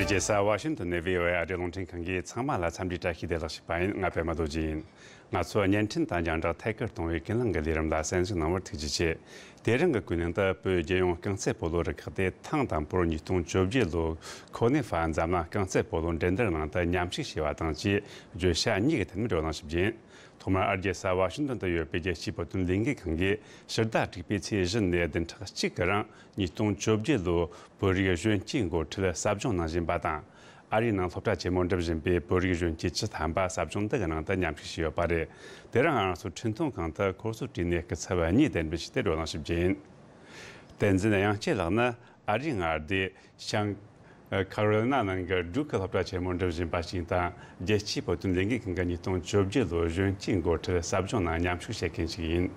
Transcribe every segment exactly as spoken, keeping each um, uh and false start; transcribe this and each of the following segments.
རྒྱལ་ས་ཝ་ཤིང་ཏོན་ནས་བྷི་ཨོ་ཨེ་ཨ་རིའི་རླུང་འཕྲིན་ཁང་གིས་ཚང་མ་ལ་འཚམས་འདྲིའི་བཀྲ་ཤིས་བདེ་ལེགས་ཞུས་པ་ཡིན། ང་པད་མ་རྡོ་རྗེ་ཡིན། ང་ཚོ་བརྙན་འཕྲིན་དང་རྒྱང་བསྒྲགས་ཐད་ཀར་གཏོང་བའི་ཀུན་གླེང་གི་ལས་རིམ་ལ་གསན་གཟིགས་གནང་བར་ཐུགས་རྗེ་ཆེ། དེ་རིང་གི་ཀུན་གླེང་དུ་བོད་རྒྱལ་ཡོངས་རྐང་རྩེད་སྤོ་ལོ་རུ་ཁག་དེ་ཐེངས་དང་པོར་ཉིས་སྟོང་བཅོ་བརྒྱད་ལོའི་ཁོ་ནེ་ཧྥ་འཛམ་གླིང་རྐང་རྩེད་སྤོ་ལོ་འགྲན་བསྡུར་ནང་དུ་མཉམ་ཞུགས་བྱས་པ་དང་བཅས་བརྗོད་བྱ་གཉིས་ཀྱི་ཐད་ནས་བགྲོ་གླེང་ཞུ་རྒྱུ་ཡིན། ཐོག་མར་ཨ་རིའི་རྒྱལ་ས་ཝ་ཤིང་ཏོན་དུ་ཡོད་པའི་རྒྱལ་སྤྱིའི་བོད་དོན་ལས་འགུལ་ཁང་གིས་ཕྱི་ཟླ་དྲུག་པའི་ཚེས་བཞི་ནས་བདུན་ཕྲག་གཅིག་གི་རིང་ཉིས་སྟོང་བཅོ་བརྒྱད་ལོའི་བོད་རིགས་གཞོན་སྐྱེས་འགོ་ཁྲིད་ཟབ་སྦྱོང་གནང་བཞིན་པ་དང་། ཨ་རིའི་ནང་སློབ་གྲྭ་ཆེན་མོར་འགྲིམ་བཞིན་པའི་བོད་རིགས་གཞོན་སྐྱེས་བཅུ་ཐམ་པ་ཟབ་སྦྱོང་འདི་གི་ནང་དུ་མཉམ་ཞུགས་བྱས་ཡོད་པ་རེད། དེ་རིང་ང་རང་ཚོ་འཕྲིན་གཏོང་ཁང་དུ་ཁོ་ཚོའི་གྲས་ནས་སྐུ་ཚབ་གཉིས་གདན་འདྲེན་བྱས་ཏེ་བགྲོ་གླེང་ཞུ་རྒྱུ་ཡིན། བསྟན་འཛིན་དབྱངས་སྐྱིད་ལགས་ནི་ཨ་རིའི་མངའ་སྡེ་བྱང་ཁ་རོ་ལི་ན་ནང་གི་ཌུག་གི་སློབ་གྲྭ་ཆེན་མོར་འགྲིམ་བཞིན་པ་ཞིག་དང་། རྒྱལ་སྤྱིའི་བོད་དོན་ལས་འགུལ་ཁང་གི་ཉིས་སྟོང་བཅོ་བརྒྱད་ལོའི་གཞོན་སྐྱེས་འགོ་ཁྲིད་ཟབ་སྦྱོང་ནང་མཉམ་ཞུགས་བྱེད་མཁན་ཞིག་ཡིན།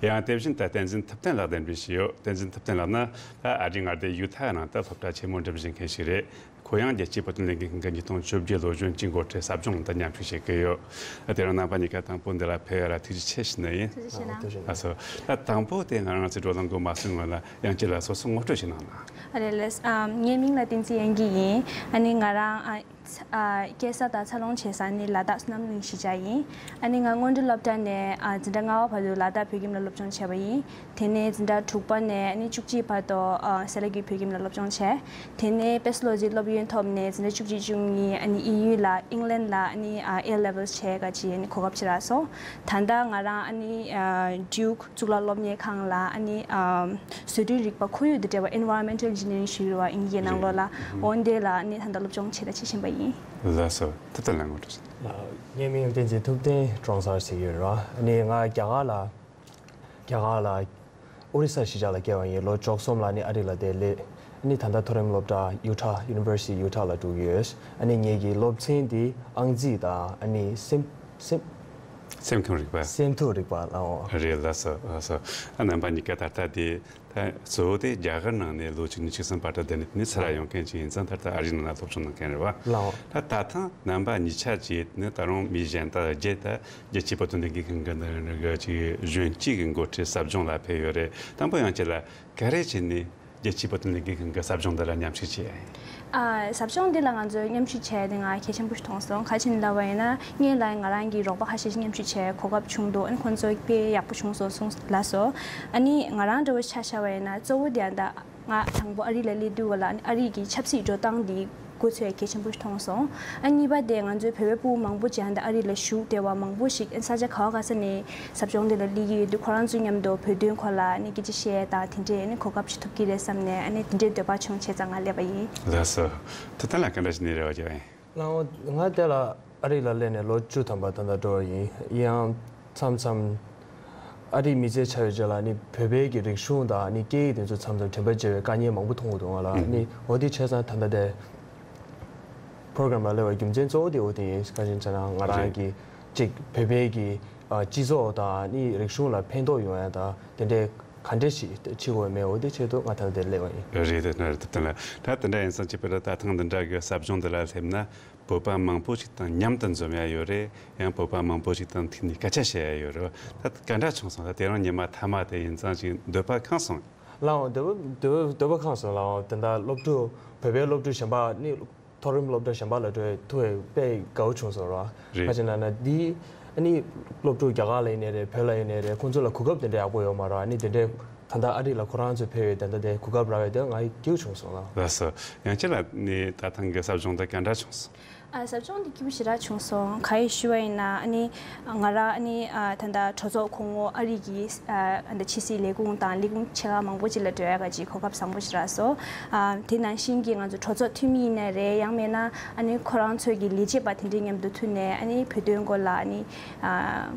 ཡང་དེ་བཞིན་དུ་བསྟན་འཛིན་ཐུབ་བསྟན་ལགས་གདན་འདྲེན་བྱས་ཡོད། བསྟན་འཛིན་ཐུབ་བསྟན་ལགས་ནི་ད་ཨ་རིའི་མངའ་སྡེ་ཡུ་ཐ་ནང་དུ་སློབ་གྲྭ་ཆེན་མོར་འགྲིམ་བཞིན་མཁན་ཞིག་རེད། ཁོ་ཡང་རྒྱལ་སྤྱིའི་བོད་དོན་ལས་འགུལ་ཁང་གི་ཉིས་སྟོང་བཅོ་བརྒྱད་ལོའི་གཞོན་སྐྱེས་འགོ་ཁྲིད་ཟབ་སྦྱོང་དུ་མཉམ་ཞུགས་བྱེད་ཀྱི་ཡོད། དེ་རིང་རྣམ་པ་གཉིས་ཀ་དང་པོ་འདི་ལ་ཕེབས་ཡ་ལ་ཐུགས་རྗེ་ཆེ་ཞུ་ནི་ཡིན། ཐུགས་རྗེ་ཆེ་གནང་། ཐུགས་རྗེ་ཆེ། ལགས་སོ། ད་དང་པོ་དེ་ང་རང་ཚོའི་བགྲོ་གླེང་འགོ་མ་ཚུགས་སྔོན་ལ་དབྱངས་སྐྱིད་ལགས་སོ་སོ་ངོ་སྤྲོད་ཞིག་གནང་ན། ཨ་རེད་ལགས། ཨ་ངའི་མིང་ལ་བསྟན་འཛིན་དབྱངས་སྐྱིད་ཡིན། ཨ་ནི་ང་རང་ཨ་ཚ་ཨ་སྐྱེས་ས་དང་འཚར་ལོངས་བྱེད་ས་ནི་ལ་དྭགས་བསོད་ནམས་གླིང་གཞིས་ཆགས་ཡིན། ཨ་ནི་ང་སྔོན་འགྲོ་སློབ་གྲྭ་ནས་ཨ་འཛིན་གྲྭ་ལྔ་པ་བར་དུ་ལ་དྭགས་བོད་ཁྱིམ་ལ་སློབ་སྦྱོང་བྱས་པ་ཡིན། དེ་ནས་འཛིན་གྲྭ་དྲུག་པ་ནས་ཨ་ནི་བཅུ་གཅིག་བར་དུ་ཨ་སེ་ལ་ཀུའི་བོད་ཁྱིམ་ལ་སློབ་སྦྱོང་བྱས། དེ་ནས་པེ་སི་ལོ་ཇི་སློབ་ཡོན་ཐོབ་ནས་འཛིན་གྲྭ་བཅུ་གཅིག་བཅུ་གཉིས་ཨ་ནི་དབྱིན་ཡུལ་ལ་ཨིང་ལན་ལ་ཨ་ནི་ཨ་ཨེ་ལེ་ཝལ་བྱས་ག་ཅིག་ཨ་ནི་གོ་སྐབས་ཅིག་རག་སོང་། ད་ལྟ་ང་རང་ཨ་ནི་ཨ་ཌུག་གཙུག་ལག་སློབ་གཉེར་ཁང་ལ་ཨ་ནི་ཨ་བཟོ་སྐྲུན་རིག་པ་ཁོར་ཡུག་དང་འབྲེལ་བ་Environmental Engineering ཞུ་བ་དབྱིན་ཇིའི་ནང་ལོགས་ལ། འོ་འདི་ལ་ཨ་ནི་ད་ལྟ་སློབ་སྦྱོང་བྱས་དང་བྱེད་བཞིན་པ་ཡིན། ལགས་སོ། ཐུབ་བསྟན་ལགས་ངོ་སྤྲོད་ཞུ། ངའི་མིང་བསྟན་འཛིན་ཐུབ་བསྟན་ཀྲོང་གསར་ཟེར་གྱི་ཡོད་རེད་བ། ཨ་ནི་ང་རྒྱ་གར་ལ་རྒྱ་གར་ལ་ཨོ་རི་ས་གཞིས་ཆགས་ལ་སྐྱེས་པ་ཡིན། ལོ་བཅུ་གསུམ་ལ་ནི་ཨ་རི་ལ་བསྡད་སླེབས། ཨ་ནི་ད་ལྟ་མཐོ་རིམ་སློབ་གྲྭ་ཡུ་ཐ་ཡུ་ནི་ཝར་སི་ཊི་ཡུ་ཐ་ལ་འགྲོ་གི་ཡོད། ཨ་ནི་ངེད་ཀྱི་སློབ་ཚན་འདི་ཨང་རྩིས་དང་ཨ་ནི་སེམས་སེམས་སེམས་ཁམས་རིག་པ། སེམས་ཁམས་རིག་པ་ལའོ། རེད། ལགས་སོ། ལགས་སོ། ཨ་རྣམ་པ་གཉིས་ཀ་ད་ལྟ་དེ་ད་གཙོ་བོ་དེ་རྒྱ་གར་ནང་ནས་ལོ་བཅུ་གཉིས་བཅུ་གསུམ་བར་དུ་བསྡད་ནས་དེ་ནས་ཚུར་ཡོང་མཁན་ཅིག་ཡིན་ཙང་ད་ལྟ་ཨ་རིའི་ནང་ལ་སློབ་སྦྱོང་གནང་མཁན་རེད་བ། ལའོ། ད་ད་ཐེངས་རྣམ་པ་གཉིས་ཆ་གཅིག་ནི་ད་རུང་མི་གཞན་དག་བརྒྱད་ད་རྒྱལ་སྤྱིའི་བོད་དོན་ལས་འགུལ་ཁང་གི་ནང་གི་ཅིག་གཞོན་སྐྱེས་ཀྱི་འགོ་ཁྲིད་ཟབ་སྦྱོང་ལ་ཕེབས་ཡོད་རེད། དང་པོ་ཡང་ཁྱེད་ལ་ག་རེ་བྱས་ནས་རྒྱལ་སྤྱིའི་བོད་དོན་ལས་འགུལ་ཁང་གི་ཟབ་སྦྱོང་འདི་ལ་མཉམ་ཞུགས་བྱས་ཡིན། ཨ་ཟབ་སྦྱོང་འདི་ལ་ང་ཚོས་མཉམ་ཞུགས་བྱས་ཏེ་ང་གལ་ཆེན་པོ་ཞིག་མཐོང་སོང་། ག་རེ་བྱས་ནས་ལབ་པ་ཡིན་ན་སྔོན་ལ་ང་རང་གི་རོགས་པ་ཁ་ཤས་ཤིག་མཉམ་ཞུགས་བྱས་གོ་སྐབས་བྱུང་འདུག་ཨ་ནི་ཁོང་ཚོ་དཔེ་ཡག་པོ་བྱུང་སོང་གསུངས་ལབ་སོང་། ཨ་ནི་ང་རང་འདྲ་བོ་ཆ་བཞག་པ་ཡིན་ན་གཙོ་བོ་དེ་ཨ་ད་ང་དང་པོ་ཨ་རི་ལ་སླེབས་དུས་ལ་ཨ་ནི་ཨ་རི་གི་ཆབ་སྲིད་འགྲོ་སྟངས་འདི་འགོ་ཚུགས་ཡ་གལ་ཆེན་པོ་ཞིག་མཐོང་སོང་། ཨ་གཉིས་པ་དེ་ང་ཚོའི་བོད་པའི་ཕྲུ་གུ་མང་པོ་ཅིག་ཨ་ནི་ཨ་རི་ལ་བཞུགས་བསྡད་པ་མང་པོ་ཞིག་ཨ་ནི་ས་ཆ་ག་བ་ག་ས་ནས་ཟབ་སྦྱོང་འདི་ལ་སླེབས་ཀྱི་ཡོད་དུས་ཁོ་རང་ཚོའི་མཉམ་དུ་བོད་དོན་སྐོར་ལ་ཨ་ནི་སྐད་ཆ་བཤད་ཡ་དང་དེ་འདྲའི་ཨ་ནི་གོ་སྐབས་ཅིག་ཐོབ་ཀྱི་རེད་བསམ་ནས་ཨ་ནི་དེ་འདྲའི་འདོད་པ་བྱུང་བྱས་ཙང་ང་སླེབས་པ་ཡིན། ལགས་སོ། ཐུབ་བསྟན་ལགས་ག་འདྲ་ཞིག་ནས་རེ་བ་བྱེད་པ་ཡིན། ལགས་འོང་། ང་དེ་ལ་ཨ་རི་ལ་སླེབས་ནས་ལོ་བཅུ་ཐམ་པ་ད་ལྟ་འགྲོ་བ་ཡིན། ཡང་མཚམས་མཚམས་ཨ་རིའི་མི་སེར་ཆགས་ཡོད་རྗེས་ལ་ནི་བོད་པའི་གི་རིག་གཞུང་དང་ནི་སྐད་ཡིག་དེ་ཚོ་མཚམས་མཚམས་དྲན་པ་བརྗེད་པའི་དཀའ་ངལ་མང་པོ་མཐོང་གི་འདུག་ང་ལ་ནི་འོ་དེ་བྱས་ཙང་ད་ལྟ་དེ་པོ་རོ་གྷ་རམ་ལ་སླེབས་པའི་རྒྱུ་མཚན་གཙོ་བོ་དེ་འོ་དེ་ཡིན། ག་རེ་ཟེར་ན་ང་རང་གི་གཅིག་བོད་པའི་གི་ཨ་སྤྱི་ཚོགས་དང་ནི་རིག་གཞུང་ལ་ཕན་ཐོགས་ཡོང་ཡ་དང་དེ་འདྲའི་ག་འདྲ་ཞིག་བྱེད་དགོས་མེད་འོ་དེ་ཆེད་དུ་ང་ད་ལྟ་དེ་སླེབས་པ་ཡིན། རེད། དེ་ན་རེད། ཐུབ་བསྟན་ལགས། ད་དེ་འདྲ་ཡིན་ཙང་གཅིག་པུ་ལ་ད་ཐེངས་འདི་འདྲ་གི་ཟབ་སྦྱོང་འདི་ལ་སླེབས་ན་བོད་པ་མང་པོ་ཞིག་དང་མཉམ་དུ་འཛོམས་ཡ་ཡོད་རེད། ཡང་བོད་པ་མང་པོ་ཞིག་དང་ཐུག་ནས་སྐད་ཆ་བཤད་ཡ་ཡོད་རེད། ད་ག་འདྲ་བྱུང་སོང་། ད་དེ་རིང་ཉི་མ་མཐའ་མ་དེ་ཡིན་ཙང་ཅིག་འདོད་པ་ཁེངས་སོང་། ལགས་འོང་། འདོད་པ་འདོད་པ་འདོད་པ་ཁེངས་སོང་། ལགས་འོང་། དེ་འདྲ་སློབ་ཕྲུག་བོད་པའི་སློབ་ཕྲུག་གཞན་པ་ནི། མཐོ་རིམ་སློབ་གྲྭ་གཞན་པ་ལ་འགྲོ་ཐུབ་པའི་དཔེ་དགའ་བོ་བྱུང་སོང་ར། རེད། ཁ་ཅིག་ན་ན་འདི་ཨ་ནི་སློབ་ཕྲུག་རྒྱ་གར་ལ་ཡིན་ནའི་རེད། བོད་ལ་ཡིན་ནའི་རེད། ཁོང་ཚོ་ལ་གོ་སྐབས་དེ་འདྲ་ཡག་པོ་ཡོད་མ་རེད། ཨ་ནི་དེ་འདྲའི་ད་ལྟ་ཨ་རི་ལ་ཁོ་རང་ཚོས་ཕེབས་པའི་ད་ལྟ་དེ་གོ་སྐབས་རག་པའི་དེ་ང་སྐྱིད་པོ་བྱུང་སོང་ལ། ལགས་སོ། ཡང་ཁྱེད་ལ་ནི་ད་ཐེངས་ཀྱི་ཟབ་སྦྱོང་དེ་ག་འདྲ་བྱུང་སོང་། ཨ་ཟབ་སྦྱོང་འདི་སྐྱིད་པོ་ཞེ་དྲག་བྱུང་སོང་། ག་རེ་ཞུ་བ་ཡིན་ན་ཨ་ནི་ང་རང་ཨ་ནི་ཨ་ད་ལྟ་གྲོས་ཚོགས་གོང་འོག་ཨ་རི་གི་ཨ་ད་ལྟ་ཕྱི་སྲིད་ལས་ཁུངས་དང་ལས་ཁུངས་ཆེ་ཁག་མང་པོ་ཅིག་ལ་འགྲོ་ཡ་ག་ཅིག་གོ་སྐབས་བཟང་པོ་ཞིག་རག་སོང་། ཨ་དེ་ནང་བཞིན་གྱི་ང་ཚོ་གྲོས་ཚོགས་འཐུས་མི་ཡིན་ནའི་རེད། ཡང་མིན་ན་ཨ་ནི་ཁོ་རང་ཚོའི་གི་ལས་བྱེད་པ་དེ་འདྲའི་མཉམ་དུ་ཐུག་ནས་ཨ་ནི་བོད་དོན་སྐོར་ལ་ཨ་ནི་ཨ་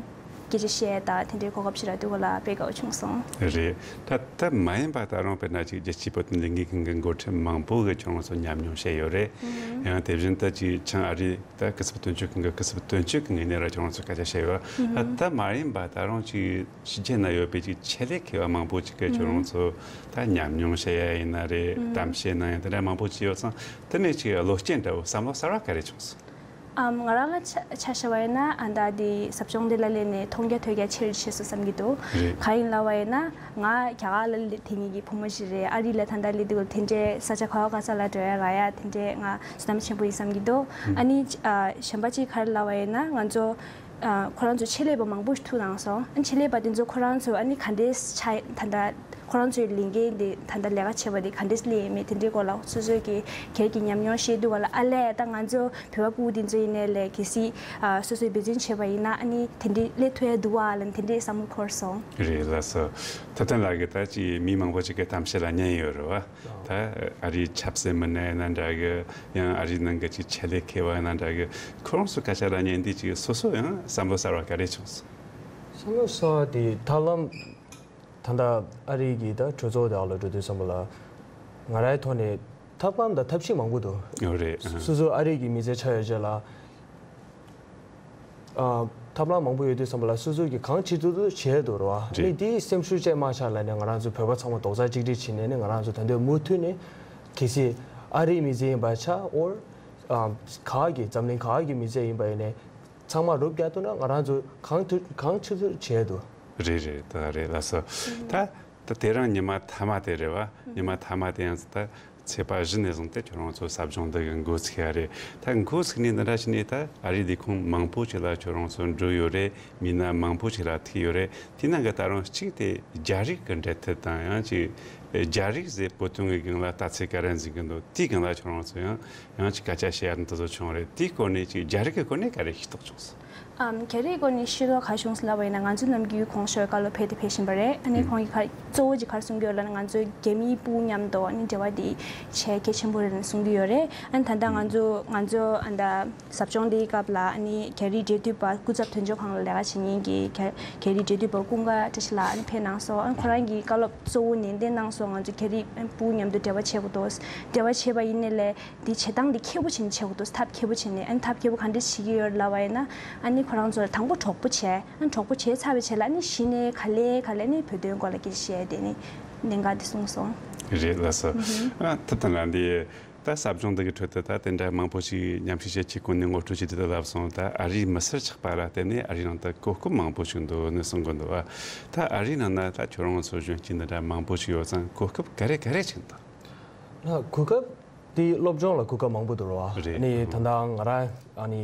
སྐད་ཆ་བཤད་དང་དེ་འདྲའི་གོ་སྐབས་ཞིག་རག་དུས་སྐོར་ལ་དཔེ་དགའ་བོ་བྱུང་སོང་། རེད། ད་ད་མ་ཡིན་པ་ད་རུང་དཔེར་ན་ཅིག་རྒྱལ་སྤྱིའི་བོད་དོན་ལས་འགུལ་ཁང་གི་འགོ་ཁྲིད་མང་པོ་གིས་ཁྱོད་རང་ཚོ་ཉམས་མྱོང་བཤད་ཡོད་རེད། ཡང་དེ་བཞིན་དུ་ཅིག་བྱང་ཨ་རི་ད་སྐུ་ཚབ་དོན་གཅོད་ཁང་གི་སྐུ་ཚབ་དོན་གཅོད་ཀྱི་ངོས་ནས་ར་ཁྱོད་རང་ཚོ་སྐད་ཆ་བཤད་ཡོད། ད་ད་མ་ཡིན་པ་ད་རུང་ཅིག་ཕྱི་རྒྱལ་ན་ཡོད་པའི་ཅིག་ཆེད་ལས་མཁས་པ་མང་པོ་ཅིག་གིས་ཁྱོད་རང་ཚོ་ད་ཉམས་མྱོང་བཤད་ཡ་ཡིན་ན་རེད། གཏམ་བཤད་གནང་ཡ་དེ་འདྲ་མང་པོ་ཅིག་ཡོད་ཙང་། དེ་ནས་ཅིག་བློ་སྐྱེད་འདྲ་བོ་བསམ་བློ་གསར་བ་ག་རེ་བྱུང་སོང་། ཨམ། ང་རང་ལ་ཆ་ཆ་བཞག་པ་ཡིན་ན། ཨ་ད་དེ་ཟབ་སྦྱོང་འདི་ལ་སླེབས་ནས་མཐོང་རྒྱ་ཐོས་རྒྱ་ཆེ་རུ་ཕྱིན་སོང་བསམ་གྱི་འདུག་རེད། གང་ཡིན་ལབ་པ་ཡིན་ན། ང་རྒྱ་གར་ལ་སླེབས་དེ་ཉིད་ཀྱི་བུ་མོ་ཞིག་རེད། ཨ་རི་ལ་ད་ལྟ་སླེབས་དུས་དེ་འདྲའི་ས་ཆ་ག་བ་ག་ས་ལ་འགྲོ་ཡ་རག་ཡ་དེ་འདྲའི་ང་བསོད་ནམས་ཆེན་པོ་ཡིན་བསམ་གྱི་འདུག་ཨ་ནི་ཨ་གཞན་པ་གཅིག་ག་རེ་ལབ་པ་ཡིན་ན། ང་ཚོ་ཨ་ཁོ་རང་ཚོ་ཆེད་ལས་པ་མང་པོ་ཞིག་ཐུག་གནང་སོང་། ཨ་ནི་ཆེད་ལས་པ་དེ་ཚོ་ཁོ་རང་ཚོ་ཨ་ནི་ག་འདྲས་ཆགས་ད་ལྟ་ཁོ་རང་ཚོའི་ལས་འགན་དེ་ད་ལྟ་ལས་ཀ་བྱེད་པ་དེ་ག་འདྲས་སླེབས་ཡོད་མེད་དེ་འདྲའི་སྐོར་ལ་སོ་སོའི་གི་སྒེར་གྱི་ཉམས་མྱོང་བཤད་དུས་ག་ལ། ཨ་ལས་ད་ང་ཚོ་བོད་པ་ཕྲུ་གུ་དེ་ཚོ་ཡིན་ནའི་ལས་གལ་སྲིད་ཨ་སོ་སོས་འབད་བརྩོན་བྱས་པ་ཡིན་ན། ཨ་ནི་དེ་འདྲའི་སླེབས་ཐུབ་ཡ་འདུག་བ་ལབ་དེ་འདྲའི་བསམ་བློ་འཁོར་སོང་། རེད། ལགས་སོ། ཐུབ་བསྟན་ལགས་ཀྱིས་ད་ཅིག་མི་མང་པོ་ཅིག་གི་གཏམ་བཤད་ལ་ཉན་ཡོད་རེད་བ། ད་ཨ་རིའི་ཆབ་སྲིད་མི་སྣ་ཡིན་ན་འདྲ་གི། ཡང་ཨ་རིའི་ནང་གི་ཅིག་ཆེད་ལས་མཁས་པ་ཡིན་ན་འདྲ་གི། ཁོ་རང་ཚོའི་སྐད་ཆ་ལ་ཉན་དུས་ཅིག་སོ་སོ་ཡང་བསམ་བློ་གསར་བ་ག་རེ་བྱུང་སོང་། བསམ་བློ་གསར་བ་དེ་ཐབས་ལམ། ད་ལྟ་ཨ་རི་གི་ད་གྲོས་ཚོགས་དེ་ཨ་ལ་འགྲོ་དུས་ཙམ་པ་ལ། ང་རའི་ཐོག་ནས་ཐབས་ལམ་དང་ཐབས་ཤེས་མང་པོ་འདུག་ཡོད་རེད། ཨ། སོ་སོ་ཨ་རི་གི་མི་སེར་ཆགས་ཡོད་ཅེས་ལ། ཨ། ཐབས་ལམ་མང་པོ་ཡོད་དུས་ཙམ་པ་ལ་སོ་སོ་གིས་གང་བྱེད་ཐུབ་ཐུབ་བྱས་འདུག་རེད་བ། རེད། ནི་དེའི་སེམས་ཤུགས་བཅས་མ་ཆག་ལ་ནི་ང་རང་ཚོ་བོད་པ་ཚང་མ་རྡོག་རྩ་གཅིག་སྒྲིལ་བྱས་ནས་ནི་ང་རང་ཚོ་ད་དུང་མུ་མཐུད་ནས་གལ་སྲིད་ཨ་རིའི་མི་སེར་ཡིན་པ་ཆགས། ཨོར་ཨ་ག་གི་འཛམ་གླིང་ག་གི་མི་སེར་ཡིན་པ་ཡིན་ནས། ཚང་མ་རུབ་རྒྱག་ཐུབ་ན་ང་རང་ཚོ་གང་ཐུབ་གང་ཆེ་ཐུབ་བྱས་འདུག་རེད་རེད། ད་རེད། ལགས་སོ། ད་ད་དེ་རིང་ཉི་མ་མཐའ་མ་དེ་རེད་བ། ཉི་མ་མཐའ་མ་དེ་ཡང་ད་ཚེས་པ་བཞི་ནས་བཟུང་སྟེ་ཁྱོད་རང་ཚོ་ཟབ་སྦྱོང་འདི་གི་འགོ་ཚུགས་ཡ་རེད། ད་འགོ་ཚུགས་ནས་འདི་འདྲ་བྱས་ནས་ད་ཨ་རིའི་ལས་ཁུངས་མང་པོ་ཅིག་ལ་ཁྱོད་རང་ཚོ་འགྲོ་ཡོད་རེད། མི་སྣ་མང་པོ་ཅིག་ལ་ཐུག་ཡོད་རེད། དེ་ནང་གི་ད་རུང་གཅིག་དེ་རྒྱ་རིགས་ཀྱི་འབྲེལ་མཐུད་དང་། ཡང་ཅིག་རྒྱ་རིགས་ཟེར་བོད་དོན་གྱི་སྒང་ལ་ལྟ་ཚུལ་ག་རེ་འཛིན་གྱི་འདུག་དེའི་སྒང་ལ་ཁྱོད་རང་ཚོ་ཡང་ཡང་ཅིག་སྐད་ཆ་བཤད་ཡ་དེ་ཚོ་བྱུང་རེད། དེའི་སྐོར་ནས་ཅིག་རྒྱ་རིགས་ཀྱི་སྐོར་ནས་ག་རེ་ཤེས་རྟོགས་བྱུང་སོང་། ཨམ། རྒྱ་རིགས་སྐོར་ནས་ཤེས་རྟོགས་ག་བྱུང་སོང་ལབ་པ་ཡིན་ན། ང་ཚོ་ནམ་རྒྱུན་གོང་ཞོལ་བཀའ་སློབ་ཕེབས་དེ་ཕེབས་བཞིན་པ་རེད། ཨ་ནི་ཁོང་གིས་ག་གཙོ་བོ་ཅིག་ག་རེ་གསུང་གི་ཡོད་ལབ་ན། ང་ཚོ་རྒྱ་མིའི་ཕྲུ་གུ་མཉམ་དུ་ཨ་ནི་འབྲེལ་བ་དེ་བྱས་གལ་ཆེན་པོ་རེད་ལབ་གསུང་གི་ཡོད་རེད། ཨ་ནི་ད་ལྟ་ང་ཚོ་ང་ཚོ་ཨ་ད་ཟབ་སྦྱོང་དེའི་སྐབས་ལ། ཨ་ནི་རྒྱ་རིགས་འབྲེལ་མཐུད་པ། སྐུ་ཚབ་དོན་གཅོད་ཁང་ལ་ལས་ཀ་བྱེད་མཁན་གྱི་རྒྱ་རྒྱ་རིགས་འབྲེལ་མཐུད་པ་ཀུན་དགའ་བཀྲ་ཤིས་ལགས་ཨ་ནི་ཕེབས་གནང་སོང་། ཨ་ནི་ཁོ་རང་གིས་བཀའ་སློབ་གཙོ་བོ་ནན་ཏན་གནང་སོང་། ང་ཚོ་རྒྱ་རིགས་ཕྲུ་གུ་མཉམ་དུ་འབྲེལ་བ་བྱེད་དགོས་འདུག་འབྲེལ་བ་བྱས་པ་ཡིན་ནའི་ལས། འདི་བྱེད་སྟངས་འདི་མཁས་པོ་བྱས་ནས་བྱེད་དགོས་འདུག་ཐབས་མཁས་པོ་བྱས་ནས། ཨ་ནི་ཐབས་མཁས་པོ་ག་འདྲས་བྱེད་ཀྱི་ཡོད་ལབ་པ་ཡིན་ན། ཨ་ནི་ཁོ་རང་ཚོ་དང་པོ་གྲོགས་པོ་བྱས། ཨ་ནི་གྲོགས་པོ་བྱས་ཚར་བའི་རྗེས་ལ། ཨ་ནི་གཞི་ནས་ག་ལེ་ག་ལེ་ནི་བོད་དོན་སྐོར་ལ་སྐད་ཆ་བཤད་དེ་ནི་གནད་འགག་འདི་གསུངས་སོང་། རེད། ལགས་སོ། ཨ་ཐུབ་བསྟན་ལགས། འདི་ད་ཟབ་སྦྱོང་འདི་གི་ཁྲོད་དུ་ད་དེ་འདྲ་མང་པོ་ཞིག་མཉམ་ཞུགས་བྱེད་ཀྱི་སྐོར་ནས་ངོ་སྤྲོད་བྱེད་དུ་ལབ་སོང་། ད་ཨ་རིའི་མི་སེར་ཆགས་པ་ལ་བརྟེན་ནས་ཨ་རིའི་ནང་དུ་གོ་སྐབས་མང་པོ་ཞིག་འདུག་ནི་གསུང་གི་འདུག་ཨ་ད་ཨ་རིའི་ནང་ན་ད་ཁྱོད་རང་ཚོ་གཞོན་སྐྱེས་འདི་འདྲ་མང་པོ་ཞིག་ཡོད་ཙང་གོ་སྐབས་ག་རེ་ག་རེ་ཞིག་འདུག་ལ་གོ་སྐབས་དེ་སློབ་སྦྱོང་ལ་གོ་སྐབས་མང་པོ་འདུག་རོ། རེད། ནི་ད་ལྟ་ང་རང་ཨ་ནི་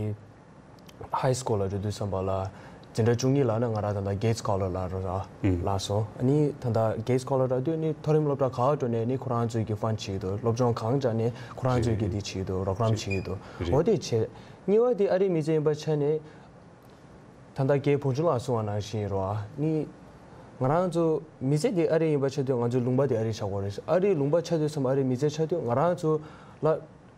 ཧའི་སྐུལ་ལ་འགྲོ་དུས་ཙམ་པ་ལ། འཛིན་གྲྭ་བཅུ་གཉིས་ལ་ནི་ང་རང་ད་ལྟ་གེ་ཊི་སི་ཀོ་ལར་ལ་རོ་ར་ལ་སོང་། ཨ་ནི་ད་ལྟ་གེ་ཊི་སི་ཀོ་ལར་ལ་དུས་ནི་མཐོ་རིམ་སློབ་གྲྭ་ག་འགྲོ་ནས་ནི་ཁོ་རང་ཚོའི་གི་ཕན་བྱེད་ཀྱི་འདུག་སློབ་སྦྱོང་གང་སྦྱངས་ནས་ཁོ་རང་ཚོའི་གི་དེ་བྱེད་ཀྱི་འདུག་རོགས་རམ་བྱེད་ཀྱི་འདུག་འོ་དེ་བྱས། གཉིས་པ་དེ་ཨ་རིའི་མི་ཚེ་ཡིན་པ་ཆ་ནས། ད་ལྟ་རྒན་བུ་ཆུང་ལགས་གསུངས་པ་ནང་བཞིན་རོ། ནི་ང་རང་ཚོ་མི་ཚེ་འདི་ཨ་རི་ཡིན་པ་ཆ་དུས་ང་ཚོའི་ལུང་པ་འདི་ཨ་རི་ཆགས་དགོས་རེད། ཨ་རིའི་ལུང་པ་ཆགས་དུས་ཙམ་པ། ཨ་རིའི་མི་ཚེ་ཆགས་དུས་ང་རང་ཚོ་ལ་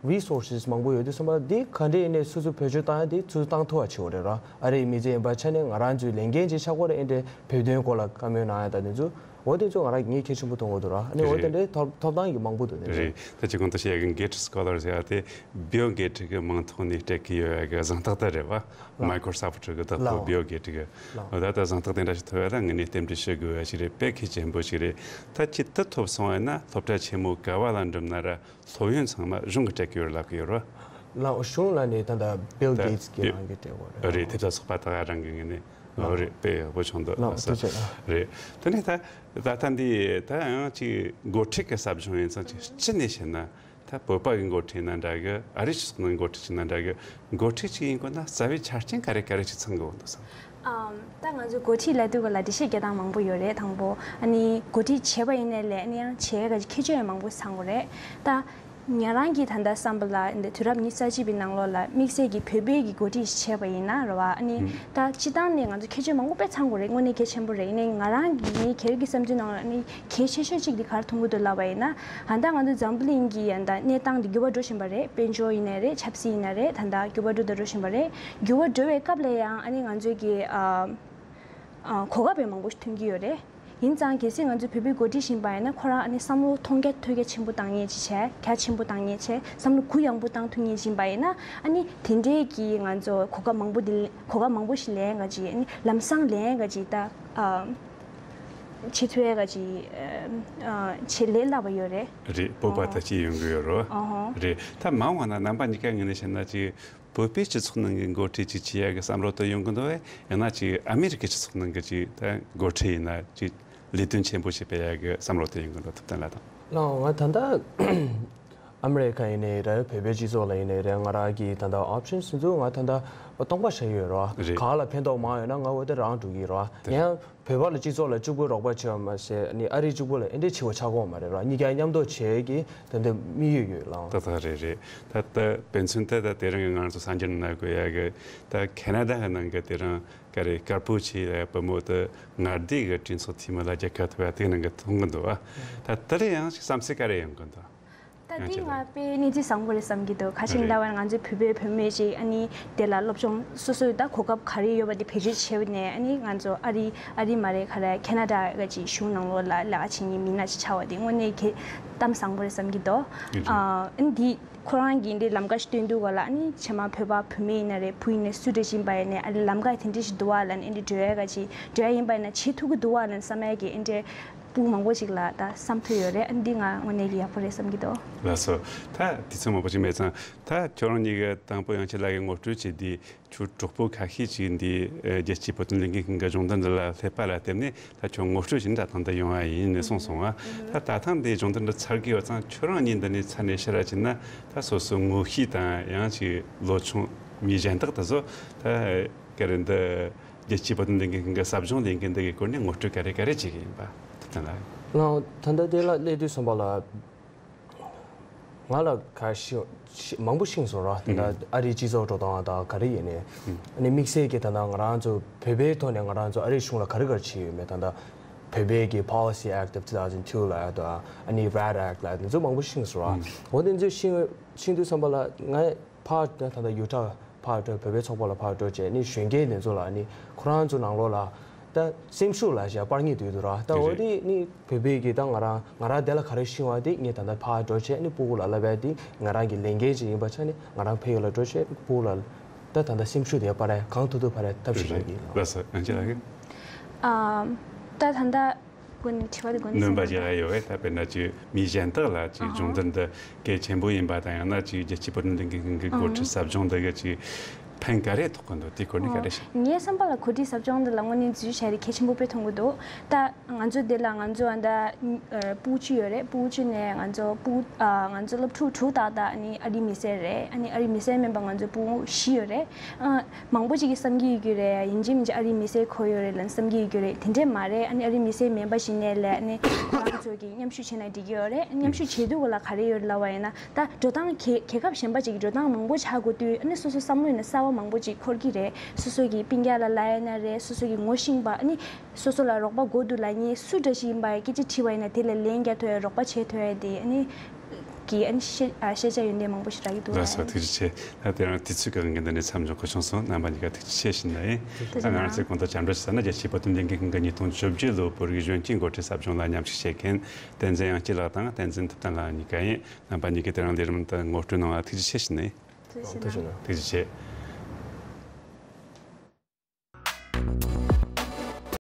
རི་སོར་སེ་སི་མང་པོ་ཡོད་དུས་ཙམ་པ། འདི་ག་འདྲས་ཡིན་ནའི་སོ་སོ་བེད་སྤྱོད་བཏང་ཡ་དེ་སོ་སོ་བཏང་ཐུབ་པ་བྱེད་དགོས་རེད་ར། ཨ་རིའི་མི་ཚེ་ཡིན་པ་ཆ་ནས་ང་རང་ཚོའི་ལས་འགན་ཅིག་ཆགས་དགོས་རེད། ཨེ་འདྲས་བོད་དོན་སྐོར་ལ་བཀའ་མོལ་གནང་ཡ་ད་དེ་ཚོ། འོ་དེ་ཚོ་ང་རང་ངས་གལ་ཆེན་པོ་མཐོང་གི་འདུག་ར། ཨ་ནི་འོ་དེ་འདྲའི་ཐོབ་ཐོབ་ཐང་གི་མང་པོ་འདུག་ནི་རེད། ད་ཅི་གོང་དུ་བཤད་ཡ་གི་གེ་ཊི་སྐོ་ལར་ཟེར་ཡ་དེ་བིལ་གེ་ཊི་གི་མིང་ཐོག་ནས་སྤྲད་ཀྱི་ཡོད་ཡ་གི་གཟེངས་རྟགས་དེ་རེད་བ། ལགས། མའི་ཀོརོ་སོབ་ཊི་གི་བདག་པོ་ལགས། བིལ་གེ་ཊི་གི། ལགས། འོ་ད་ད་གཟེངས་རྟགས་དེ་འདྲ་ཞིག་ཐོབ་ཡ་ལ་ངས་ནས་རྟེན་འབྲེལ་ཞུ་དགོས་ཡ་ཞིག་རེད། དཔེ་གལ་ཆེན་པོ་ཞིག་རེད། ད་ཅི་དེ་ཐོབ་སོང་བ་ཡིན་ན་སློབ་གྲྭ་ཆེན་མོ་ག་བ་ལ་འགྲིམ་ན་ར། སློབ་ཡོན་ཚང་མ་གཞུང་གིས་སྤྲད་ཀྱི་ཡོད་ལབ་ཀྱི་ཡོད་རེད། ལགས། གཞུང་ལ་ནི་ད་ལྟ་བིལ་ད་གེ་ཊི་གིས་རང་གིས་སྤྲད་དགོས་རེད། རེད། ཐེབས་རྩ་ཚོགས་པ་དག་རང་གི་ངོས་ནས། ལགས། རེད། དཔེ་ཡག་པོ་བྱུང་འདུག་ལགས། ལགས་སོ། ཐུགས་རྗེ་ཆེ། རེད། དེ་ནས་ད་ད་ལྟ་འདི་ད་ཡང་ཅིག་འགོ་ཁྲིད་ཀྱི་ཟབ་སྦྱོང་ཡིན་ཙང་ཅིག་སྤྱི་ནས་བཤད་ན། ད་བོད་པ་གི་འགོ་ཁྲིད་ན་འདྲ་གི། ཨ་རི་སྤྱི་ཚོགས་ནང་འགོ་ཁྲིད་བྱས་ན་འདྲ་གི། འགོ་ཁྲིད་ཅིག་ཡིན་དགོས་ན་རྩ་བའི་ཆ་རྐྱེན་ག་རེ་ག་རེ་ཅིག་ཚང་དགོས་འདུག་བསམ། ཨམ། ད་ང་ཚོ་འགོ་ཁྲིད་ལབ་དུས་ག་ལ་འགྲེལ་བཤད་རྒྱག་སྟངས་མང་པོ་ཡོད་རེད། དང་པོ་ཨ་ནི་འགོ་ཁྲིད་བྱས་པ་ཡིན་ནའི་ལས་ཨ་ནི་ཡང་བྱེད་ཡ་གི་ཁྱད་ཆོས་ཡང་མང་པོ་ཚང་དགོས་རེད། ད་ང་རང་གིས་ད་ལྟ་བསམ་པ་ལ་འདི་དུས་རབས་ཉི་ཤུ་རྩ་གཅིག་པའི་ནང་ལོགས་ལ་དམིགས་བསལ་གྱི་བོད་པའི་གི་འགོ་ཁྲིད་ཞིག་བྱས་པ་ཡིན་ན་རེད་བ། ཨ་ནི་ཨུམ། ད་སྤྱིར་བཏང་ནས་ང་ཚོ་ཁྱད་ཆོས་མང་པོ་དཔེ་ཚང་དགོས་རེད། དངོས་གནས་གལ་ཆེན་པོ་རེད། ཡིན་ནའི་ང་རང་གི་ངའི་སྒེར་གྱི་བསམ་ཚུལ་ནང་ལ་ཨ་ནི་གལ་ཆེ་ཤོས་གཅིག་འདི་ག་རེ་མཐོང་གི་འདུག་ལབ་པ་ཡིན་ན། ད་ལྟ་ང་ཚོ་འཛམ་བུ་གླིང་གི་ཡང་ད་གནས་སྟངས་འདི་འགྱུར་བ་འགྲོ་བཞིན་པ་རེད། དཔལ་འབྱོར་ཡིན་ནའི་རེད། ཆབ་སྲིད་ཡིན་ནའི་རེད། ད་ལྟ་འགྱུར་བ་འགྲོ་དང་འགྲོ་བཞིན་པ་རེད། འགྱུར་བ་འགྲོ་བའི་སྐབས་ལ་ཡང་ཨ་ནི་ང་ཚོའི་གི་ཨ་ཨ་གོ་སྐབས་དཔེ་མང་པོ་ཞིག་ཐོན་གྱི་ཡོད་རེད། ཡིན་ཙང་གལ་སྲིད་ང་ཚོས་བོད་པའི་འགོ་ཁྲིད་ཞིག་ཡིན་པ་ཡིན་ན། ཁོ་རང་ཨ་ནི་བསམ་བློ་མཐོང་རྒྱ་ཐོས་རྒྱ་ཆེན་པོ་བཏང་མཁན་ཅིག་བྱས། རྒྱ་ཆེན་པོ་བཏང་མཁན་བྱས། བསམ་བློ་གུ་ཡངས་པོ་བཏང་ཐུབ་མཁན་ཞིག་ཡིན་པ་ཡིན་ན། ཨ་ནི་དེ་འདྲའི་གི་ང་ཚོ་གོ་སྐབས་མང་པོ་འདི་གོ་སྐབས་མང་པོ་ཞིག་ལེན་ག་ཅིག་ཨ་ནི་ལམ་སང་ལེན་ག་ཅིག་ད་ཨ་ བྱེད་ཐུབ་ཡ་ག་ཅིག་ཨ་ཨ་བྱེད་ལས་སླ་པོ་ཡོད་རེད། རེད། སྤོབས་པ་ད་ཅིག་ཡོང་གི་ཡོད་རེད། ཨ་ཧོ། རེད། ད་མ་འོངས་ན་རྣམ་པ་གཉིས་ཀ་ངོས་ནས་བཤད་ན་ཅིག་བོད་པའི་སྤྱི་ཚོགས་ནང་གི་འགོ་ཁྲིད་ཅིག་བྱེད་ཡ་གི་བསམ་བློ་དེ་ཡོང་གི་འདུག་གས། ཡང་ན་ཅིག་ཨ་མི་རི་ཀའི་སྤྱི་ཚོགས་ནང་གི་ཅིག་ད་འགོ་ཁྲིད་ཡིན་ན་ཅིག་ལས་དོན་ཆེན་པོ་ཞིག་སྤེལ་ཡ་གི་བསམ་བློ་དེ་ཡོང་གི་འདུག་ཐུབ་བསྟན་ལགས་དང་། ལགས། ང་ད་ལྟ་ཨ་མི་རི་ཁ་ཡིན་ནའི་རེད། བོད་པའི་སྤྱི་ཚོགས་ལ་ཡིན་ནའི་རེད། ང་རང་གི་ད་ལྟ་ཨོབ་ཤན་སོ་སོ་ང་ད་ལྟ་སྟོང་པ་བཞག་ཡོད་རེད། རེད། གང་ལ་ཕན་ཐོགས་མང་ཡོད་ན་ང་འོ་དེ་རང་འགྲོ་གི་རེད། དེ་ཡང་བོད་པ་ལ་སྤྱི་ཚོགས་ལ་གཅིག་པུ་རོགས་པ་བྱེད་པ་མ་ཟད་ནི་ཨ་རི་གཅིག་པུ་ལ་ཨེ་འདྲས་བྱེད་པ་ཆགས་ཀྱི་ཡོད་མ་རེད་ར། གཉིས་ཀ་མཉམ་དུ་བྱེད་ཀྱི་ད་ལྟ་དམིགས་ཡུལ་ཡོད་ལགས། ཏག་ཏག་རེད། རེད། ད་ལྟ་དཔེ་མཚོན་ད་ལྟ་དེ་རིང་གི་ང་ཚོ་གསར་འགྱུར་ནང་གོ་ཡ་གི་ད་ཁེ་ན་ཌ་གི་ནང་གི་དེ་རིང་ག་རེ་དཀར་པོ་ཆེ་ལ་བུ་མོ་དེ་མངའ་སྡེ་གི་གྲོས་ཚོགས་འཐུས་མི་ལ་རྒྱལ་ཁ་ཐོབ་ཡ་དེ་ནང་གི་མཐོང་གི་འདུག་ཨ། ད་དེ་རིང་ཡང་ཞིག་བསམ་ཚུལ་ག་རེ་ཡོང་གི་འདུག་ད་ལྟའི་ང་དཔེ་གནས་ཚུལ་བཟང་པོ་རེད་བསམ་གྱི་འདུག་ག་ཅིག་ལབ་ན་ང་ཚོའི་བོད་པའི་བུད་མེད་ཅིག་ཨ་ནི་དེ་ལ་སློབ་སྦྱོང་སོ་སོའི་ད་གོ་སྐབས་ག་རེ་ཡོད་པ་དེ་བེད་སྤྱོད་བྱས་ནས་ཨ་ནི་ང་ཚོ་ཨ་རི་ཨ་རི་མ་རེད་ག་རེ་ཁེ་ན་ཌ་ག་ཅིག་གཞུང་ནང་ལོགས་ལ་ལས་ཀ་བྱེད་མཁན་མི་སྣ་ཅིག་ཆགས་པ་དེ་དངོས་གནས་ཁྱེད་གཏམ་བཟང་པོ་རེད་བསམ་གྱི་འདུག་ཨ་ནི་འདི་ཁོ་རང་གིས་འདི་ལམ་ཁ་ཞིག་སྟོན་དུས་ག་ལ་ཨ་ནི་ཕྱི་མ་བོད་པ་བུད་མེད་ཡིན་ན་རེད། བུ་ཡིན་ན་སུ་འདྲ་ཞིག་ཡིན་པ་ཡིན་ནའི་ཨ་ནི་ལམ་ཁ་དེ་འདྲ་ཞིག་འདུག་བ་ལབ་ནས་ཨ་ནི་འགྲོ་ཡ་ག་ཅིག་འགྲོ་ཡ་ཡིན་པ་ཡིན་ན་བྱེད་ཐུབ་ཀྱི་འདུག་བ་ལབ་ནས་བསམ་ཡ་གི་ཨ་འདྲ། སྤུ་མང་པོ་ཅིག་ལ་ད་བསམ་ཐུབ་ཡོད་རེད། ཨ་འདི་ང་དངོས་གནས་ཀྱི་ཡག་པོ་རེད་བསམ་གྱི་འདུག་ལགས་སོ། ད་དུས་ཚོད་མང་པོ་ཅིག་མེད་ཙང་ད་ཁྱོད་རང་གཉིས་ཀྱི་དང་པོ་དབྱངས་ཅན་ལགས་ཀྱིས་ངོ་སྤྲོད་བྱས་དུས་ཁྱོད་གྲོགས་པོ་ཁ་ཤས་ཅིག་འདི་ཨ་རྒྱལ་སྤྱིའི་བོད་དོན་ལས་འགུལ་ཁང་གི་སྦྱོང་བརྡར་འདི་ལ་སླེབས་པ་ལ་བརྟེན་ནས་ད་ཁྱོད་ངོ་སྤྲོད་བྱས་ནས་ད་ཐེངས་འདི་ཡོང་བ་ཡིན་ནས་གསུངས་སོང་ང་། ད་ད་ཐེངས་འདི་སྦྱོང་བརྡར་འདི་ཚར་གི་ཡོད་ཙང་ཁྱོད་རང་གཉིས་འདི་ནས་ཚར་ནས་ཕྱིར་ར་ཕྱིན་ན་ད་སོ་སོའི་ངོ་ཤེས་དང་ཡང་ཅིག་ལོ་ཆུང་མི་གཞན་དག་དེ་ཚོ་ད་ག་རེ་འདི་རྒྱལ་སྤྱིའི་བོད་དོན་ལས་འགུལ་ཁང་གི་ཟབ་སྦྱོང་ལས་འགུལ་འདི་གི་སྐོར་ནས་ངོ་སྤྲོད་ག་རེ་ག་རེ་བྱེད་ཀྱི་ཡིན་པ་ཐུབ་བསྟན་ལགས། ང་ད་ལྟ་དེ་ལ་སླེབས་དུས་ཙམ་པ་ལ་ང་ལ་ག་ཤེས་ཤེས་མང་པོ་ཤེས་སོང་ར། ད་ལྟ་ཨ་རིའི་སྤྱི་ཚོགས་འགྲོ་སྟངས་དང་ག་རེ་ཡིན་ནའི་ཨ་ནི་དམིགས་བསལ་གྱི་ད་ལྟ་ང་རང་ཚོ་བོད་པའི་ཐོག་ནས་ང་རང་ཚོ་ཨ་རིའི་གཞུང་ལ་ག་རེ་ག་རེ་བྱས་ཡོད་མེད། ད་ལྟ་བོད་པའི་གི་Policy Act of two thousand two ལ་ཡ་དང་ཨ་ནི་rat act ལ་ཡ་དེ་ཚོ་མང་པོ་ཤེས་སོང་ར། འོ་དེ་ཚོ་ཤེས་ཤེས་དུས་ཙམ་པ་ལ་ང་ཕར་ད་ད་ལྟ་ཡུ་ཊ་ཕར་འགྲོ། བོད་པའི་ཚོགས་པ་ལ་ཕར་འགྲོ་བྱས་ནི་གཞོན་སྐྱེས་དེ་ཚོ་ལ་ནི་ཁོ་རང་ཚོ་ནང་ལོགས་ལ་ད་སེམས་ཤུགས་ལ་བྱས་པར་ངེས་དུས་དུ་ར། ད་འོ་དེ་ནི་བོད་པའི་གི་ད་ང་རང་ང་རང་དེ་ལ་ག་རེ་ཤེས་པ་དེ་ངས་ད་ལྟ་ཕར་འགྲོ་བྱས་ནི་སྤུ་གུ་ལ་ལབ་པ་དེ་ང་རང་གི་ལས་འགན་ཅིག་ཡིན་པ་ཆ་ནི་ང་རང་ཕ་ཡུལ་ལ་འགྲོ་བྱས་སྤུ་གུ་ལ་ད་ད་ལྟ་སེམས་ཤུགས་དེ་སྤར་ཡ་གང་ཐུབ་ཐུབ་སྤར་ཡ་ཐབས་ཤེས་རེད་གནང་གི་ཡིན། ལགས་སོ། ཨ་ཅེ་ལགས་ཀྱིས། ཨ་ད་ད་ལྟ་ཀུན་དྲི་བ་དེ་ཀུན་སྣོན་པ་བྱེད་ཡ་ཡོད་པས། ད་དཔེར་ན་ཅིག་མི་གཞན་དག་ལ་ཅིག་སྦྱོང་བརྡར་འདི་གལ་ཆེན་པོ་ཡིན་པ་དང་ཡང་ན་ཅིག་རྒྱལ་སྤྱིའི་བོད་དོན་ལས་འགུལ་ཁང་གི་འགོ་ཁྲིད་ཟབ་སྦྱོང་འདི་གི་ཅིག་ཕན་ག་རེ་ཐོགས་ཀྱི་འདུག་དེ་སྐོར་ནས་ག་རེ་བཤད། ངའི་བསམ་པ་ལ་གོ་སྒྲིག་ཟབ་སྦྱོང་འདི་ལ་དངོས་གནས་འཛུལ་ཞུགས་བྱས་ཏེ་གལ་ཆེན་པོ་དཔེ་མཐོང་གི་འདུག་ད་ང་ཚོ་འདི་ལ་ང་ཚོ་ཨ་ད་ཨ་སྤུ་གུ་བཅུ་ཡོད་རེད། སྤུ་གུ་བཅུ་ནས་ང་ཚོ་སྤུ་ཨ་ང་ཚོ་སློབ་ཕྲུག་དྲུག་ཏག་ཏག་ཨ་ནི་ཨ་རིའི་མི་སེར་རེད། ཨ་ནི་ཨ་རིའི་མི་སེར་མིན་པ་ང་ཚོ་སྤུ་གུ་བཞི་ཡོད་རེད། ཨ་མང་པོ་ཅིག་གིས་བསམ་གྱི་ཡོད་རྒྱུ་རེད། ཡིན་གཅིག་མིན་གཅིག་ཨ་རིའི་མི་སེར་ཁོ་ཡོད་རེད་ལབ་བསམ་གྱི་ཡོད་རྒྱུ་རེད། དེ་འདྲས་མ་རེད། ཨ་ནི་ཨ་རིའི་མི་སེར་མིན་པ་ཞིག་ནས་ལས་ཨ་ནི་ཁོ་རང་ཚོ་གིས་མཉམ་ཞུགས་བྱས་ན་འགྲིག་གི་ཡོད་རེད། མཉམ་ཞུགས་བྱེད་དུས་ག་ལ་ག་རེ་ཡོད་རེད་ལབ་པ་ཡིན་ན། ད་འགྲོ་སྟངས་རྒྱལ་རྒྱལ་ཁབ་གཞན་པ་ཅིག་གི་འགྲོ་སྟངས་མང་པོ་ཆགས་དགོས་དུས་ཨ་ནི་སོ་སོ་བསམ་བློ་ཡིན་ན་གསར་པ་མང་པོ་ཅིག་འཁོར་གྱི་རེད། སོ་སོ་གི་སྤུན་ཀྱག་ལ་ལབ་ཡ་ན་རེད། སོ་སོ་གི་ངོ་ཤེས་པ་ཨ་ནི་སོ་སོ་ལ་རོགས་པ་དགོས་འདུག་ལབ་མཁན་སུ་འདྲ་ཞིག་ཡིན་པ་སྐད་ཆ་དྲིས་པ་ཡིན་ན་དེ་ལ་ལན་རྒྱག་ཐུབ་ཡ། རོགས་པ་བྱེད་ཐུབ་ཡ་དེ་ཨ་ནི་གི་ཨ་ནི་ཤེས་ཨ་ཤེས་བྱ་ཡོན་ཏན་མང་པོ་ཞིག་རག་གི་འདུག་ལགས་སོ། ལབ་ཡ་ཐུགས་རྗེ་ཆེ། ད་དེ་རིང་དུས་ཚོད་ཀྱི་དབང་གིས་འདི་ནས་མཚམས་འཇོག་དགོས་བྱུང་སོང་། རྣམ་པ་གཉིས་ཀ་ཐུགས་རྗེ་ཆེ་ཞུ་ནི་ཡིན། ཐུགས་རྗེ་ད་ང་རང་ཚོའི་གོང་དུ་བཅར་འདྲི་ཞུས་ན་རྒྱལ་སྤྱིའི་བོད་དོན་ལས་འགུལ་ཁང་གི་ཉིས་སྟོང་བཅོ་བརྒྱད་ལོའི་བོད་རིགས་གཞོན་སྐྱེས་འགོ་ཁྲིད་ཟབ་སྦྱོང་ལ་མཉམ་ཞུགས་བྱེད་མཁན་བསྟན་འཛིན་དབྱངས་སྐྱིད་ལགས་དང་བསྟན་འཛིན་ཐུབ་བསྟན་ལགས་གཉིས་ཀ་ཡིན། རྣམ་པ་གཉིས་ཀས་དེ་རིང་ལས་རིམ་དུ་ངོ་སྤྲོད་གནང་བ་ཐུགས་རྗེ་ཆེ་ཞུ་ནི་ཡིན། ཐུགས་རྗེ་གནང་། ཐུགས་རྗེ་ཆེ།